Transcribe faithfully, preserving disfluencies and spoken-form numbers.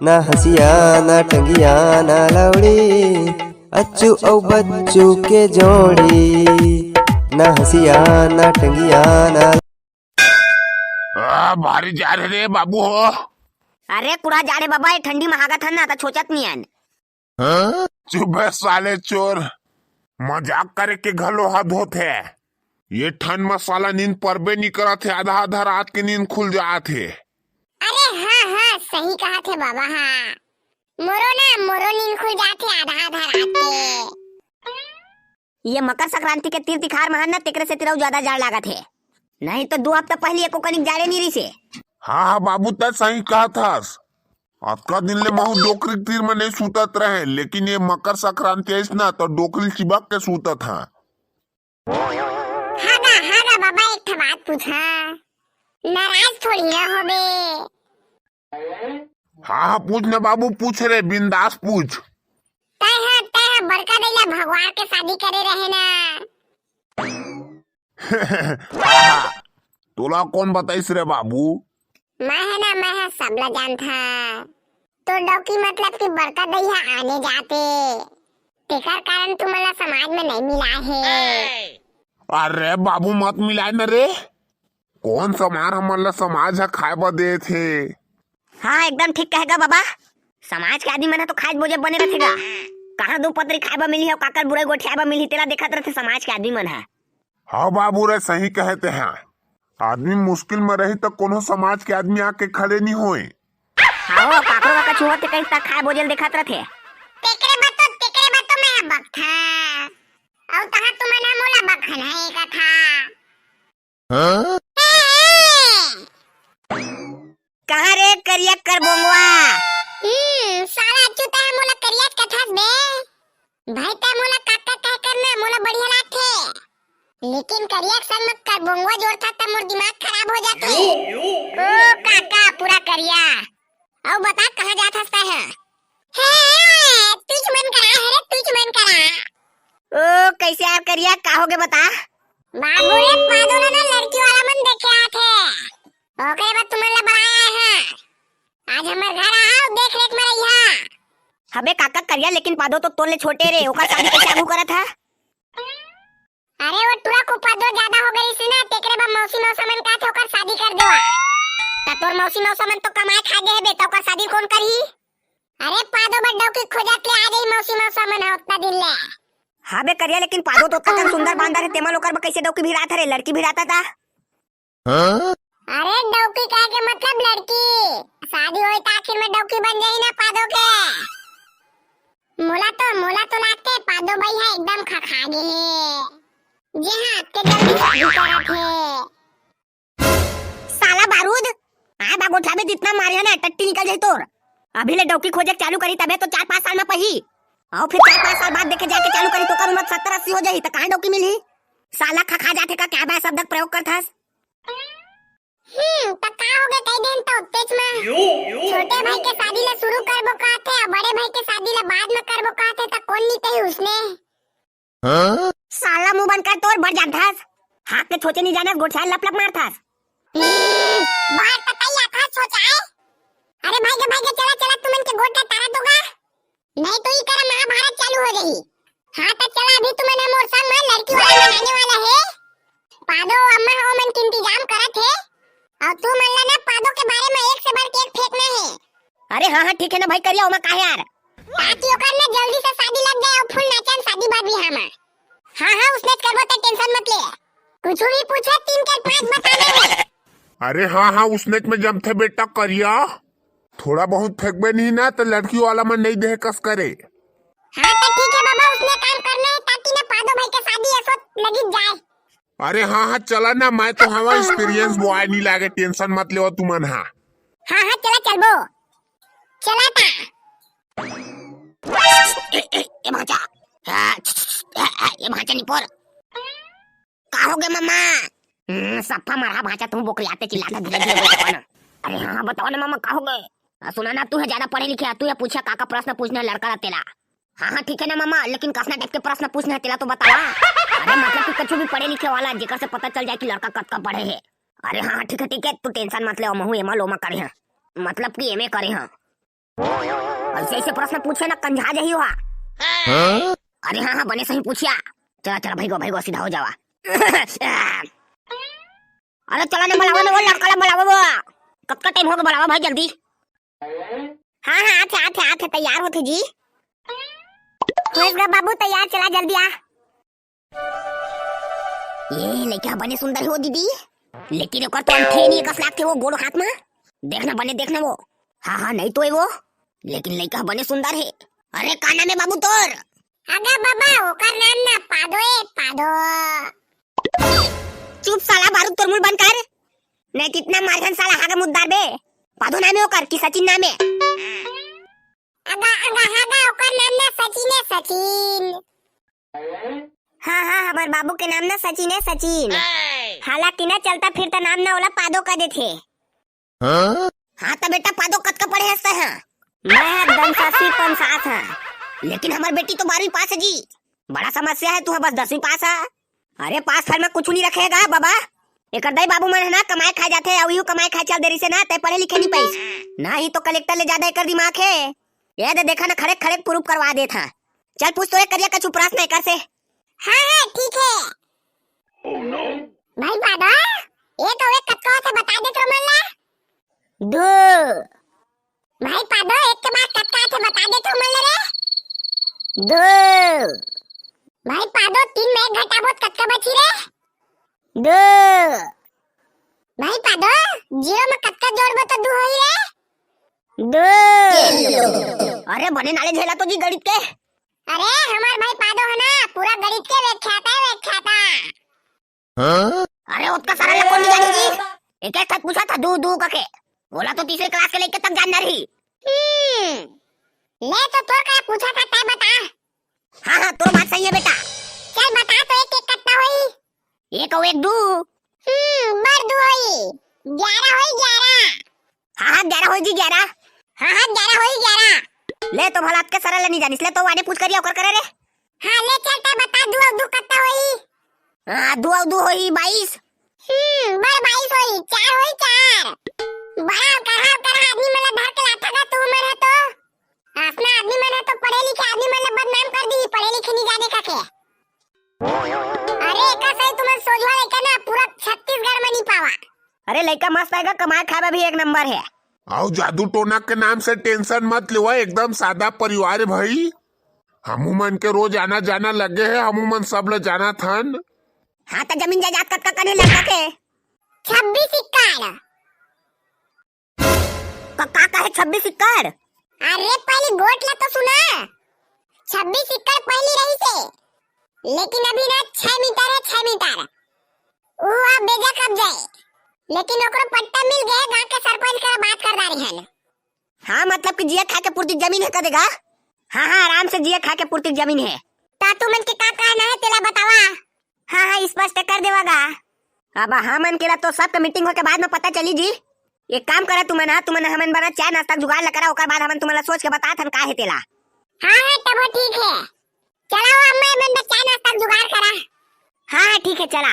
ना हँसिया, ना टंगिया, ना लौड़ी, अच्छू अउ बच्चू के जोड़ी। ना हँसिया, ना टंगिया, ना आ, भारी जाड़ हे रे बाबू हो। अरे कुड़ा जाड़े बाबा, ये ठंडी म हागत हन ना, त छोचत नियन। हाँ? चुप बे साले चोर, मजाक करे के घलो हद होथे। ये ठंड म साला नींद परबे नी करत हे, आधा आधा रात के नींद खुल जात हे। अरे हाँ हाँ, सही कहत हे बाबा, हाँ। मोरो ना, मोरो नींद खुल जात हे आधा आधा रात के। ये मकर संक्रांति के तीर तिखार म हन ना, तेकरे सेती अउ ज्यादा जाड़ लागत हे, नहीं तो दू हफ्ता पहिली एको कनिक जाड़े नी रिसे। हाँ हाँ बाबू, तै सही कहत हस। अतका दिन ले महू डोकरी के तीर म नइ सूतत रहे, लेकिन ये मकर संक्रांति आइस ना, त डोकरी ल चिबक के सूतत हँव। हाँ गा, हाँ गा बाबा, एक ठा बात पूछा, नाराज थोड़ी ना होबे। हाँ, हाँ, पूछ ना बाबू, पूछ रे, बिंदास पूछ। तै ह, तै ह बड़का दई ला भगवान के शादी करे रहे ना। आहा, तोला कोन बताइस रे बाबू? मैं ह ना, मैं ह सबला जानथँव। तोर डौकी मतलब कि बड़का दई ह आने जाते, तेकर कारण तुमन ला समाज में नइ मिलाय हे। अरे बाबू, मत मिलाय न रे। कोन समाज हमन ला समाज ह खाय बर देत हे? हाँ, एकदम ठीक कहे गा बाबा। समाज के आदमी मन ह तो खाय बोजे बने रथे गा। कहाँ दू पतरी खाय बर मिलही अउ काकर बुराई गोठियाय बर मिलही, तेला देखत रथे समाज के आदमी मन ह। हाँ बाबू रे, सही कहे तैं ह। आदमी मुश्किल म रही त कोनो समाज के आदमी आके खड़े नी होय। हाँ, काकरो का कछु होथे कहिस त खाय बोजे ल देखत रथे। तेकरे बर तो, तेकरे बर तो मैं ह बकथँव। अउ तहाँ तुमन ह मोला बकहन हे कथा। हाँ? कहाँ रे करिया करबोंगवा? हम्म, साला अच्छू तैं ह मोला करिया कथस बे। भाई तैं मोला काका कह कर ना मोला बढ़िया लागथे। लेकिन करिया के संग में करबोंगवा जोड़थस त मोर दिमाग खराब हो जाथे। ओ काका पूरा करिया। अउ बता कहाँ जात हस तैं ह? हे, तुझ मन करा, हे रे, तुझ मन करा। ओ, कइसे यार करिया, का होगे बता? बाबू रे, पादो ला ना लड़की वाला मन देखे आथे। ओकरे बर तुमन ला बलाय हे। आज हमर घर आहा, देख रेख में रहिहा। हबे काका करिया, लेकिन पादो तो तोर ले छोटे रे, ओकर शादी कइसे आगू करत ह? अरे वो टुरा कुपादो ज्यादा हो गई सी ना, तेकरे बर मौसी मौसा मन का थे ओकर शादी कर देवा। त तोर मौसी मौसा मन तो कमाए खा गए हेबे, त ओकर शादी कौन करही? अरे पादो बर डौकी खोजत ले आ गई मौसी मौसा मन ह ओतना दिन ले। हाँ बे करिया, लेकिन पादो तो ओतना कन सुंदर बांदर हे, तेमन ओकर बर कैसे डौकी भिड़ात हरे, लड़की भिड़ाता ता। अरे डौकी कहे के मतलब लड़की, शादी होई त आखिर में डौकी बन जाही ना पादो के। मोला तो, मोला तो लागथे पादो बई ह एकदम खखा गे हे। जे ह अतके जल्दी शादी करत हे। साला बारूद, आय बागोठा में जितना मारे हे ना, टट्टी निकल जाही तोर। अभी ले डौकी खोजे के चालू करी तभे तो चार पाँच साल में पही। अउ फिर चार पाँच साल बाद देखे जाके चालू करी तो ओकर उम्र सत्तर अस्सी हो जाही त कहाँ डौकी मिलही? साला खखा जाथे का क्या बे शब्द के प्रयोग करथस? हम्म, त का हो गए कई दिन तो तेज में छोटे भाई के शादी ला शुरू करबो कहथे, बड़े भाई के शादी ला बाद में करबो कहथे, त कौन नी कही उसने? साला मुंह बंद कर, तोर बढ़ जानथस। हाथ के छोचे नी जानस, गोठिया लप लप मारथस। हम्म, बाहर त तई आथस छोचाए। अरे भाई के, भाई के, चला, चला, तुमन के गोठ ला तारा दोगा। नहीं तो ई करा महाभारत चालू हो जाही। हाँ, त चला, अभी तुमन ह मोर संग म लड़की वाला मन आने वाला हे। पादो अम्मा ह ओमन के इंतजाम करत हे। अउ तुमन ला ना पादो के बारे म एक से बढ़ के एक फेंकना हे। अरे हाँ, हाँ, ठीक हे ना भाई, करिया ओमा का हे यार। ताकि ओकर ना जल्दी से शादी लग जाए अउ फुल नाचन शादी बाद बिहा म। हाँ, हाँ, उसने करबो, त tension मत ले। कुछ भी पूछे, तीन के पाँच बताना हे। अरे हाँ, हाँ, उसने में जमथे बेटा करिया। थोड़ा बहुत फेंकबे नहीं ना, त लड़की वाला मन नहीं देहे कस करे। हाँ, त ठीक हे बाबा, उसने काम करना हे, ताकि ना पादो भाई के शादी ऐसो लगी जाए। अरे हाँ, हाँ, चला ना, मैं तो हवा experience boy नहीं लागे, tension मत लेवा तुमन हा। हाँ, हाँ, चला, चलबो। चला ता। ए, ए, ए, भांचा। आ, ए, ए, ए, भांचा निपोर। का हो गे मम्मा? हम्म, सफा मरहा भांचा, तू बोकरियाते चिल्लाता धीरे धीरे बोल ना। अरे हाँ, हाँ, बताओ ना मम्मा, का हो गे? आ, सुना ना, तू है ज्यादा पढ़े लिखे, तू है पूछे का का प्रश्न पूछना है लड़का ला तेला। हाँ, हाँ, ठीक है ना मम्मा, लेकिन कसना टाइप के प्रश्न पूछना है तेला तो बतावा। अरे मतलब कि कुछ भी पढ़े लिखे वाला, जेकर से पता चल जाए कि लड़का कतका पढ़े है। अरे हाँ, हाँ, ठीक है, ठीक है, तू tension मत ले, महू एमा लोमा करे हाँ, मतलब कि एमए करे हाँ। अइसे अइसे प्रश्न पूछे ना, कंझा जाही हा। अरे हाँ हाँ, बने सही पूछिया। चला चला भइगो भइगो, सीधा हो जावा। अरे चला ना, बुलावा ना वो लड़का ला, बुलावा वो। कतका टाइम होगे, बुलावा भाई जल्दी। हाँ हाँ, आथे आथे आथे, तैयार होथे जी। होइस गा बाबू तैयार, चला जल्दी आ। ये लइका बने सुंदर हे वो दीदी, लेकिन ओकर तो अंठे नहीं कस लागथे वो गोड़ हाथ में। देखना बने, देखना वो। हाँ हाँ, नहीं तो हे वो, लेकिन लइका बने सुंदर हे। अरे का नाम हे बाबू तोर? अगा बाबा, ओकर नाम ना पादो हे, पादो। चुप साला, बारूद तोर मुंह बंद कर, नहीं तो इतना मारहन साला हागे मुद्दार बे। पादो नाम हे ओकर कि सचिन नाम हे? अगा अगा हागा, ओकर नाम ना सचिन हे, सचिन। हाँ हाँ, हमर बाबू के नाम ना सचिन हे, सचिन। हालांकि ना चलता फिरता नाम ना ओला पादो कह देथे। हाँ त बेटा पादो, कतका पढ़े हस तैं? हाँ, मैं ह दंशासी पंशास हाँ। लेकिन हमर बेटी तो बारहवीं पास हे जी। बड़ा समस्या हे, तू ह बस दसवीं पास हे। अरे पास फेल में कुछ नहीं रखे गा बाबा। एकर दाई बाबू मन हे ना, कमाए खाए जाथे, अउ इहू कमाए खाए चल दे रहिसे ना, तैं पढ़े लिखे नहीं पाइस। ना ही तो कलेक्टर ले जादा एकर दिमाग हे। ये दे देखा ना, खड़े खड़े प्रूफ करवा देत हा। चल पूछ तो एक करिया कछु प्रश्न एकर से। हाँ हाँ, ठीक हे। भाई पादो, एक अउ एक कतका होथे बता दे तो मन ला। दू। भाई पादो, एक के बाद कतका आथे बता दे तो मन ला रे। दू। भाई पादो, तीन में एक घटाबो त कतका बचही रे? दू। भाई पादो, जीरो में कतका जोड़बो त दू होही रे? दू। अरे बने नाले झेला तो जी गणित के। अरे हमर भाई पादो हे ना, पूरा गणित के व्याख्याता हे, व्याख्याता। अरे ओतका सारा ला कोन नहीं जानी जी? एक एक ठन पूछा था दू दू करके। ओला तो तीसरी क्लास के लइका तक जानना रही। हम्म। ले तो तोर का पूछा था, तैं बता। हाँ हाँ, तोर बात सही हे बेटा। चल बता तो, एक एक कतना होही? एक अउ एक दू। हम्म, बड़ दू होही। ग्यारह होही, ग्यारह। हाँ हाँ, ग्यारह होही जी, ग्यारह। हाँ हाँ, ग्यारह होही, ग्यारह। ले तो भला अतके सरल ला नहीं जानिस, ले तो आने पूछ करिया ओकर करा रे। हाँ ले चल, तैं बता दू अउ दू कतना होही? हाँ, दू अउ दू होही बाईस। हम्म, बड़ बाईस होही, चार होही, चार। बड़ा करहा करहा आदमी मन ला धर के लाथा गा तू मन ह तो। असना आदमी मन ह तो पढ़े लिखे आदमी मन ला बदनाम कर दिही, पढ़े लिखे नहीं जाने का के। अरे एकर सही तुमन सोझवा लइका ना पूरा छत्तीसगढ़ में नहीं पावा। अरे लइका मस्त हे गा, कमाए खाए बर भी एक नंबर हे। अउ जादू टोना के नाम से tension मत लेवा, एकदम सादा परिवार हे भाई। हमू मन के रोज आना जाना लगे हे, हमू मन सब ल जानत हन। हाँ त जमीन जायदाद कतका कन हे लड़का के? छब्बीस एकड़। का, का कहे छब्बीस एकड़? अरे पहली गोठ ला तो सुना, छब्बीस एकड़ पहली रहिसे, लेकिन अभी ना छह मीटर हे, छह मीटर। वो अब बेजा कब्जा हे, लेकिन ओकरो पट्टा मिल गए, गांव के सरपंच करा बात कर डारे हन। हाँ, मतलब कि जिए खाए के पूरती जमीन हे कदे गा? हाँ हाँ, आराम से जिए खाए के पूरती जमीन हे। ता तुमन के का कहना हे तेला बतावा। हाँ हाँ, स्पष्ट कर देवा गा। अब हमन के ला तो सबके meeting होय के बाद में पता चली जी। एक काम करा तुमन, हाँ, तुमन हमन बर चाय नाश्ता के जुगाड़ ला करा, ओकर बाद हमन तुमन ला सोच के बतात हन का हे तेला। हाँ हाँ, तब ठीक हे। चला वो अम्मा, मन बर चाय नाश्ता के जुगाड़ करा। हाँ हाँ, ठीक हे, चला।